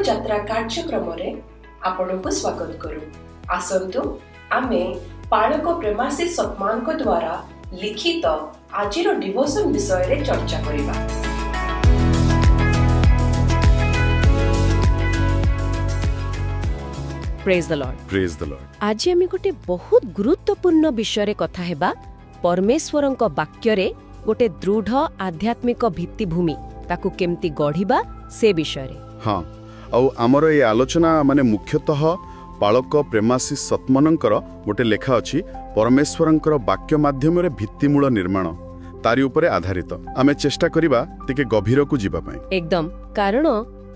ଯାତ୍ରା କାର୍ଯ୍ୟକ୍ରମରେ ଆପଣଙ୍କୁ ସ୍ୱାଗତ କରୁ। ଆସନ୍ତୁ ଆମେ ପାଳକ ପ୍ରେମାଶିଷ ସତ୍ମାନଙ୍କ ଦ୍ୱାରା ଲିଖିତ ଆଜିର ଡିଭୋସନ ବିଷୟରେ ଚର୍ଚ୍ଚା କରିବା। Praise the Lord. Praise the Lord. ଆଜି ଆମେ ଗୋଟେ ବହୁତ ଗୁରୁତ୍ୱପୂର୍ଣ୍ଣ ବିଷୟରେ କଥା ହେବା, ପରମେଶ୍ୱରଙ୍କ ବାକ୍ୟରେ ଗୋଟେ ଦୃଢ଼ ଆଧ୍ୟାତ୍ମିକ ଭିତ୍ତିଭୂମି ତାକୁ କେମିତି ଗଢ଼ିବା ସେ ବିଷୟରେ। ହଁ, ଆଉ ଆମର ଏ ଆଲୋଚନା ମାନେ ମୁଖ୍ୟତଃ ପାଳକ ପ୍ରେମାଶିଷ ସତ୍ମନଙ୍କର ଗୋଟେ ଲେଖା ଅଛି, ପରମେଶ୍ୱରଙ୍କର ବାକ୍ୟ ମାଧ୍ୟମରେ ଭିତ୍ତିମୂଳ ନିର୍ମାଣ, ତାରି ଉପରେ ଆଧାରିତ। ଆମେ ଚେଷ୍ଟା କରିବା ଟିକେ ଗଭୀରକୁ ଯିବା ପାଇଁ। ଏକଦମ, କାରଣ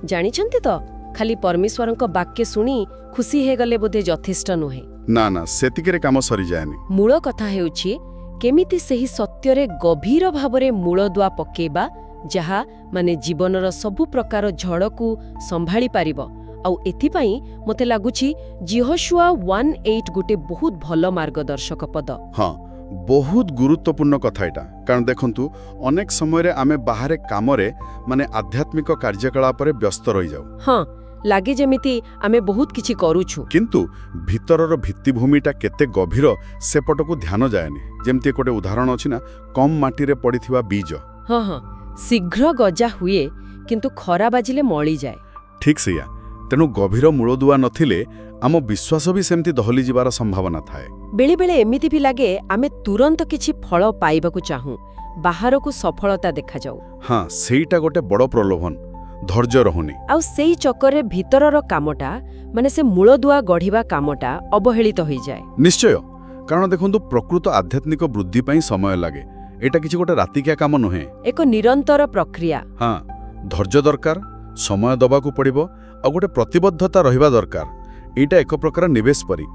ଜାଣିଛନ୍ତି ତ, ଖାଲି ପରମେଶ୍ୱରଙ୍କ ବାକ୍ୟ ଶୁଣି ଖୁସି ହେଇଗଲେ ବୋଧେ ଯଥେଷ୍ଟ ନୁହେଁ। ନା ନା, ସେତିକିରେ କାମ ସରିଯାଏନି। ମୂଳ କଥା ହେଉଛି କେମିତି ସେହି ସତ୍ୟରେ ଗଭୀର ଭାବରେ ମୂଳଦୁଆ ପକେଇବା, ଯାହା ମାନେ ଜୀବନର ସବୁ ପ୍ରକାର ଝଡ଼କୁ ସମ୍ଭାଳି ପାରିବ। ଆଉ ଏଥିପାଇଁ ମୋତେ ଲାଗୁଛି ଯିହୋଶୂଆ 1:8 ଗୋଟେ ବହୁତ ଭଲ ମାର୍ଗଦର୍ଶକ ପଦ। ହଁ, ବହୁତ ଗୁରୁତ୍ୱପୂର୍ଣ୍ଣ କଥା ଏଇଟା। କାରଣ ଦେଖନ୍ତୁ, ଅନେକ ସମୟରେ ଆମେ ବାହାରେ କାମରେ ମାନେ ଆଧ୍ୟାତ୍ମିକ କାର୍ଯ୍ୟକଳାପରେ ବ୍ୟସ୍ତ ରହିଯାଉ। ହଁ, ଲାଗେ ଯେମିତି ଆମେ ବହୁତ କିଛି କରୁଛୁ, କିନ୍ତୁ ଭିତରର ଭିତ୍ତିଭୂମିଟା କେତେ ଗଭୀର ସେପଟକୁ ଧ୍ୟାନ ଯାଏନି। ଯେମିତି ଗୋଟେ ଉଦାହରଣ ଅଛି ନା, କମ୍ ମାଟିରେ ପଡ଼ିଥିବା ବୀଜ। ହଁ ହଁ, ଶୀଘ୍ର ଗଜା ହୁଏ କିନ୍ତୁ ଖରା ବାଜିଲେ ମଳିଯାଏ। ଠିକ୍ ସେଇଆ। ତେଣୁ ଗଭୀର ମୂଳଦୁଆ ନଥିଲେ ଆମ ବିଶ୍ୱାସ ବି ସେମିତି ଦହଲି ଯିବାର ସମ୍ଭାବନା ଥାଏ। ବେଳେବେଳେ ଏମିତି ବି ଲାଗେ ଆମେ ତୁରନ୍ତ କିଛି ଫଳ ପାଇବାକୁ ଚାହୁଁ, ବାହାରକୁ ସଫଳତା ଦେଖାଯାଉ। ହଁ, ସେଇଟା ଗୋଟେ ବଡ଼ ପ୍ରଲୋଭନ। ଧୈର୍ଯ୍ୟ ରହୁନି। ଆଉ ସେଇ ଚକରରେ ଭିତରର କାମଟା ମାନେ ସେ ମୂଳଦୁଆ ଗଢ଼ିବା କାମଟା ଅବହେଳିତ ହୋଇଯାଏ। ନିଶ୍ଚୟ। କାରଣ ଦେଖନ୍ତୁ, ପ୍ରକୃତ ଆଧ୍ୟାତ୍ମିକ ବୃଦ୍ଧି ପାଇଁ ସମୟ ଲାଗେ। ଏଇଟା କିଛି ଗୋଟେ ରାତିକିଆ କାମ ନୁହେଁ, ଏକ ନିରନ୍ତର ପ୍ରକ୍ରିୟା। ହଁ, ଧୈର୍ଯ୍ୟ ଦରକାର, ସମୟ ଦେବାକୁ ପଡ଼ିବ, ଆଉ ଗୋଟେ ପ୍ରତିବଦ୍ଧତା ରହିବା ଦରକାର। ଏଇଟା ଏକ ପ୍ରକାର ନିବେଶ ପରି।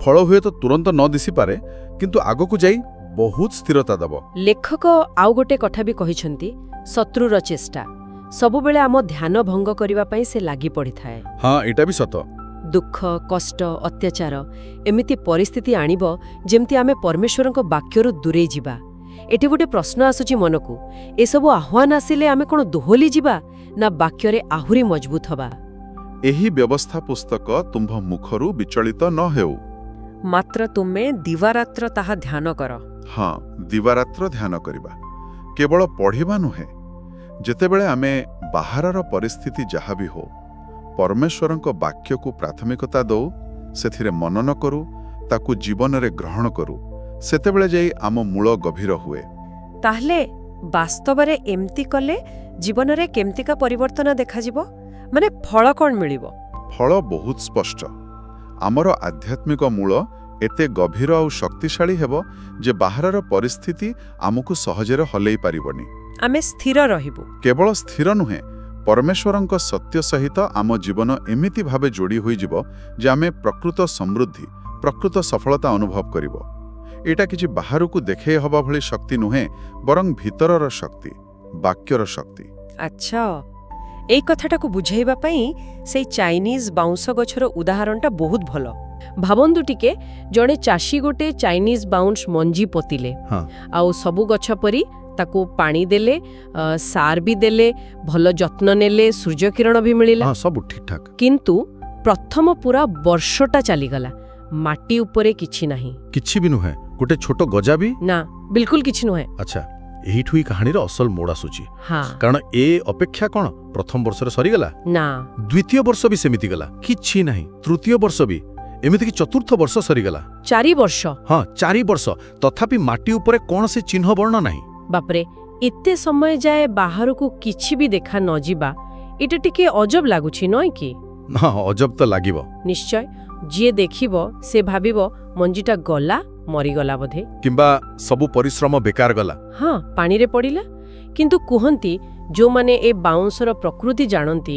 ଫଳ ହୁଏତ ତୁରନ୍ତ ନ ଦିଶିପାରେ, କିନ୍ତୁ ଆଗକୁ ଯାଇ ବହୁତ ସ୍ଥିରତା ଦେବ। ଲେଖକ ଆଉ ଗୋଟେ କଥା ବି କହିଛନ୍ତି, ଶତ୍ରୁର ଚେଷ୍ଟା। ସବୁବେଳେ ଆମ ଧ୍ୟାନ ଭଙ୍ଗ କରିବା ପାଇଁ ସେ ଲାଗି ପଡ଼ିଥାଏ। ହଁ, ଏଇଟା ବି ସତ। ଦୁଃଖ, କଷ୍ଟ, ଅତ୍ୟାଚାର ଏମିତି ପରିସ୍ଥିତି ଆଣିବ ଯେମିତି ଆମେ ପରମେଶ୍ୱରଙ୍କ ବାକ୍ୟରୁ ଦୂରେଇ ଯିବା। ଏଠି ଗୋଟେ ପ୍ରଶ୍ନ ଆସୁଛି ମନକୁ, ଏସବୁ ଆହ୍ୱାନ ଆସିଲେ ଆମେ କ'ଣ ଦୋହଲି ଯିବା ନା ବାକ୍ୟରେ ଆହୁରି ମଜବୁତ ହବା? ଏହି ବ୍ୟବସ୍ଥା ପୁସ୍ତକ ତୁମ୍ଭ ମୁଖରୁ ବିଚଳିତ ନ ହେଉ, ମାତ୍ର ତୁମେ ଦିବାରାତ୍ର ତାହା ଧ୍ୟାନ କର। ହଁ, ଦିବାରାତ୍ର ଧ୍ୟାନ କରିବା, କେବଳ ପଢ଼ିବା ନୁହେଁ। ଯେତେବେଳେ ଆମେ ବାହାରର ପରିସ୍ଥିତି ଯାହା ବି ହଉ, ପରମେଶ୍ୱରଙ୍କ ବାକ୍ୟକୁ ପ୍ରାଥମିକତା ଦଉ, ସେଥିରେ ମନନ କରୁ, ତାକୁ ଜୀବନରେ ଗ୍ରହଣ କରୁ, ସେତେବେଳେ ଯାଇ ଆମ ମୂଳ ଗଭୀର ହୁଏ। ତାହେଲେ ବାସ୍ତବରେ ଏମିତି କଲେ ଜୀବନରେ କେମିତିକା ପରିବର୍ତ୍ତନ ଦେଖାଯିବ? ମାନେ ଫଳ କ'ଣ ମିଳିବ? ଫଳ ବହୁତ ସ୍ପଷ୍ଟ। ଆମର ଆଧ୍ୟାତ୍ମିକ ମୂଳ ଏତେ ଗଭୀର ଆଉ ଶକ୍ତିଶାଳୀ ହେବ ଯେ ବାହାରର ପରିସ୍ଥିତି ଆମକୁ ସହଜରେ ହଲେଇ ପାରିବନି। ଆମେ ସ୍ଥିର ରହିବୁ। କେବଳ ସ୍ଥିର ନୁହେଁ, ପରମେଶ୍ୱରଙ୍କ ସତ୍ୟ ସହିତ ଆମ ଜୀବନ ଏମିତି ଭାବେ ଯୋଡ଼ି ହୋଇଯିବ ଯେ ଆମେ ପ୍ରକୃତ ସମୃଦ୍ଧି, ପ୍ରକୃତ ସଫଳତା ଅନୁଭବ କରିବ। ଏଇଟା କିଛି ବାହାରକୁ ଦେଖେଇ ହେବା ଭଳି ଶକ୍ତି ନୁହେଁ, ବରଂ ଭିତରର ଶକ୍ତି, ବାକ୍ୟର ଶକ୍ତି। ଆଚ୍ଛା, ଏଇ କଥାଟାକୁ ବୁଝାଇବା ପାଇଁ ସେଇ ଚାଇନିଜ ବାଉଁଶ ଗଛର ଉଦାହରଣଟା ବହୁତ ଭଲ। ଭାବନ୍ତୁ ଟିକେ, ଜଣେ ଚାଷୀ ଗୋଟେ ଚାଇନିଜ ବାଉଁଶ ମଞ୍ଜି ପୋତିଲେ, ଆଉ ସବୁ ଗଛ ପରି ତାକୁ ପାଣି ଦେଲେ, ସାର ବି ଦେଲେ, ଭଲ ଯତ୍ନ ନେଲେ, ସୂର୍ଯ୍ୟକିରଣ ବି ମିଳିଲା। ସବୁ ଠିକଠାକ। କିନ୍ତୁ ପ୍ରଥମ ପୁରା ବର୍ଷଟା ଚାଲିଗଲା, ମାଟି ଉପରେ କିଛି ନାହିଁ। କିଛି ବି ନୁହେଁ? ଗୋଟେ ଛୋଟ ଗଜା ବି ନା, ବିଲକୁଲ କିଛି ନୁହେଁ। ଆଚ୍ଛା, ଏଇଠୁ ହିଁ କାହାଣୀର ଅସଲ ମୋଡ଼ ଆସୁଛି। ହଁ। କାରଣ ଏ ଅପେକ୍ଷା କ'ଣ ପ୍ରଥମ ବର୍ଷରେ ସରିଗଲା? ନା। ଦ୍ୱିତୀୟ ବର୍ଷ ବି ସେମିତି ଗଲା, କିଛି ନାହିଁ। ତୃତୀୟ ବର୍ଷ ବି, ଏମିତିକି ଚତୁର୍ଥ ବର୍ଷ ସରିଗଲା। 4 ବର୍ଷ। ହଁ, 4 ବର୍ଷ। ତଥାପି ମାଟି ଉପରେ କୌଣସି ଚିହ୍ନ ବର୍ଣ୍ଣ ନାହିଁ। ବାପରେ, ଏତେ ସମୟ ଯାଏ ବାହାରକୁ କିଛି ବି ଦେଖା ନଯିବା, ଏଇଟା ଟିକେ ଅଜବ ଲାଗୁଛି ନୁହେଁ କି? ହଁ, ଅଜବ ତ ଲାଗିବ। ନିଶ୍ଚୟ। ଯିଏ ଦେଖିବ ସେ ଭାବିବ ମଞ୍ଜିଟା ଗଲା, ମରିଗଲା ବୋଧେ, କିମ୍ବା ସବୁ ପରିଶ୍ରମ ବେକାର ଗଲା। ହଁ, ପାଣିରେ ପଡ଼ିଲା। କିନ୍ତୁ କୁହନ୍ତି, ଯେଉଁମାନେ ଏ ବାଉଁଶର ପ୍ରକୃତି ଜାଣନ୍ତି,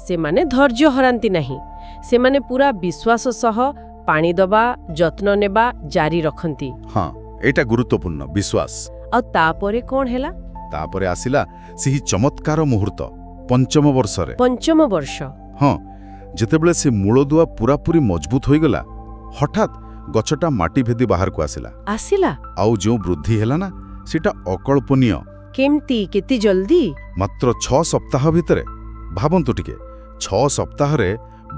ସେମାନେ ଧୈର୍ଯ୍ୟ ହରାନ୍ତି ନାହିଁ। ସେମାନେ ପୁରା ବିଶ୍ୱାସ ସହ ପାଣି ଦବା, ଯତ୍ନ ନେବା ଜାରି ରଖନ୍ତି। ହଁ, ଏଇଟା ଗୁରୁତ୍ୱପୂର୍ଣ୍ଣ ବିଶ୍ୱାସ। ଆଉ ତାପରେ କ'ଣ ହେଲା? ତାପରେ ଆସିଲା ସେହି ଚମତ୍କାର ମୁହୂର୍ତ୍ତ, ପଞ୍ଚମ ବର୍ଷରେ। ପଞ୍ଚମ ବର୍ଷ। ହଁ, ଯେତେବେଳେ ସେ ମୂଳଦୁଆ ପୂରାପୂରି ମଜବୁତ ହୋଇଗଲା, ହଠାତ୍ ଗଛଟା ମାଟି ଭେଦି ବାହାରକୁ ଆସିଲା। ଆସିଲା। ଆଉ ଯେଉଁ ବୃଦ୍ଧି ହେଲା ନା, ସେଇଟା ଅକଳ୍ପନୀୟ। କେମିତି, କେତେ ଜଲ୍ଦି? ମାତ୍ର 6 ସପ୍ତାହ ଭିତରେ। ଭାବନ୍ତୁ ଟିକେ, 6 ସପ୍ତାହରେ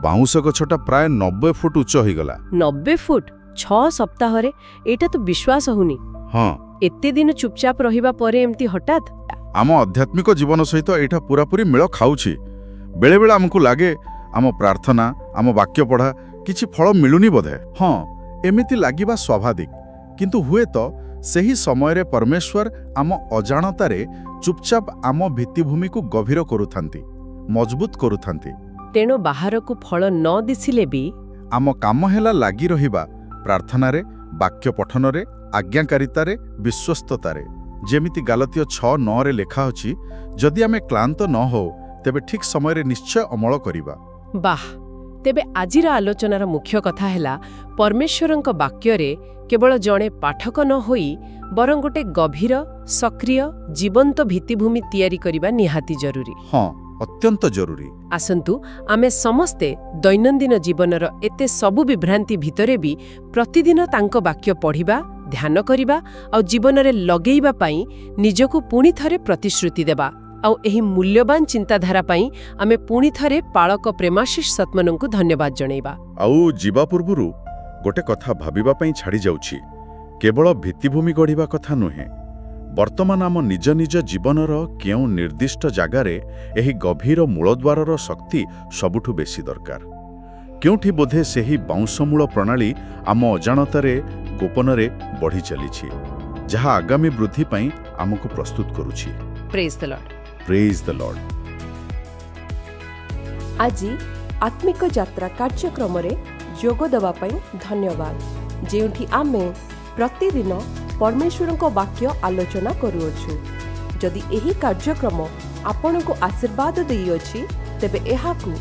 ବାଉଁଶ ଗଛଟା ପ୍ରାୟ 90 ଫୁଟ ଉଚ୍ଚ ହୋଇଗଲା। 90 ଫୁଟ 6 ସପ୍ତାହରେ? ଏଇଟା ତ ବିଶ୍ୱାସ ହଉନି। ହଁ। ଏତେ ଦିନ ଚୁପଚାପ ରହିବା ପରେ ଏମିତି ହଠାତ୍। ଆମ ଆଧ୍ୟାତ୍ମିକ ଜୀବନ ସହିତ ଏଇଟା ପୁରାପୁରି ମେଳ ଖାଉଛି। ବେଳେବେଳେ ଆମକୁ ଲାଗେ ଆମ ପ୍ରାର୍ଥନା, ଆମ ବାକ୍ୟ ପଢ଼ା କିଛି ଫଳ ମିଳୁନି ବୋଧେ। ହଁ, ଏମିତି ଲାଗିବା ସ୍ୱାଭାବିକ। କିନ୍ତୁ ହୁଏତ ସେହି ସମୟରେ ପରମେଶ୍ୱର ଆମ ଅଜାଣତାରେ ଚୁପଚାପ ଆମ ଭିତ୍ତିଭୂମିକୁ ଗଭୀର କରୁଥାନ୍ତି, ମଜବୁତ କରୁଥାନ୍ତି। ତେଣୁ ବାହାରକୁ ଫଳ ନ ଦିଶିଲେ ବି ଆମ କାମ ହେଲା ଲାଗି ରହିବା, ପ୍ରାର୍ଥନାରେ, ବାକ୍ୟ ପଠନରେ, ଆଜ୍ଞାକାରିତାରେ, ବିଶ୍ୱସ୍ତତାରେ। ଯେମିତି ଗାଲତୀୟ 6:9ରେ ଲେଖା ଅଛି, ଯଦି ଆମେ କ୍ଳାନ୍ତ ନ ହଉ ତେବେ ଠିକ୍ ସମୟରେ ନିଶ୍ଚୟ ଅମଳ କରିବା। ବାଃ! ତେବେ ଆଜିର ଆଲୋଚନାର ମୁଖ୍ୟ କଥା ହେଲା, ପରମେଶ୍ୱରଙ୍କ ବାକ୍ୟରେ କେବଳ ଜଣେ ପାଠକ ନ ହୋଇ ବରଂ ଗୋଟେ ଗଭୀର, ସକ୍ରିୟ, ଜୀବନ୍ତ ଭିତ୍ତିଭୂମି ତିଆରି କରିବା ନିହାତି ଜରୁରୀ। ହଁ, ଅତ୍ୟନ୍ତ ଜରୁରୀ। ଆସନ୍ତୁ ଆମେ ସମସ୍ତେ ଦୈନନ୍ଦିନ ଜୀବନର ଏତେ ସବୁ ବିଭ୍ରାନ୍ତି ଭିତରେ ବି ପ୍ରତିଦିନ ତାଙ୍କ ବାକ୍ୟ ପଢ଼ିବା, ଧ୍ୟାନ କରିବା ଆଉ ଜୀବନରେ ଲଗେଇବା ପାଇଁ ନିଜକୁ ପୁଣି ଥରେ ପ୍ରତିଶ୍ରୁତି ଦେବା। ଆଉ ଏହି ମୂଲ୍ୟବାନ ଚିନ୍ତାଧାରା ପାଇଁ ଆମେ ପୁଣି ଥରେ ପାଳକ ପ୍ରେମାଶିଷ ସତ୍ମନଙ୍କୁ ଧନ୍ୟବାଦ ଜଣାଇବା। ଆଉ ଯିବା ପୂର୍ବରୁ ଗୋଟେ କଥା ଭାବିବା ପାଇଁ ଛାଡ଼ି ଯାଉଛି। କେବଳ ଭିତ୍ତିଭୂମି ଗଢ଼ିବା କଥା ନୁହେଁ, ବର୍ତ୍ତମାନ ଆମ ନିଜ ନିଜ ଜୀବନର କେଉଁ ନିର୍ଦ୍ଦିଷ୍ଟ ଜାଗାରେ ଏହି ଗଭୀର ମୂଳଦ୍ୱାରର ଶକ୍ତି ସବୁଠୁ ବେଶୀ ଦରକାର? କେଉଁଠି ବୋଧେ ସେହି ବାଉଁଶମୂଳ ପ୍ରଣାଳୀ ଆମ ଅଜାଣତରେ ଗୋପନରେ ବଢ଼ି ଚାଲିଛି, ଯାହା ଆଗାମୀ ବୃଦ୍ଧି ପାଇଁ ଆମକୁ ପ୍ରସ୍ତୁତ କରୁଛି। Praise the Lord. Praise the Lord. ଆଜି ଆତ୍ମିକ ଯାତ୍ରା କାର୍ଯ୍ୟକ୍ରମରେ ଯୋଗ ଦେବା ପାଇଁ ଧନ୍ୟବାଦ, ଯେଉଁଠି ଆମେ ପ୍ରତିଦିନ ପରମେଶ୍ୱରଙ୍କ ବାକ୍ୟ ଆଲୋଚନା କରୁଅଛୁ। ଯଦି ଏହି କାର୍ଯ୍ୟକ୍ରମ ଆପଣଙ୍କୁ ଆଶୀର୍ବାଦ ଦେଇଅଛି, ତେବେ ଏହାକୁ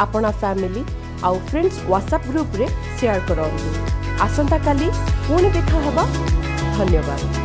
ଆପଣା ଫ୍ୟାମିଲି ଆଉ ଫ୍ରେଣ୍ଡସ୍ ହ୍ୱାଟ୍ସଆପ୍ ଗ୍ରୁପରେ ସେୟାର କରନ୍ତୁ। ଆସନ୍ତାକାଲି ପୁଣି ଦେଖା ହେବା। ଧନ୍ୟବାଦ।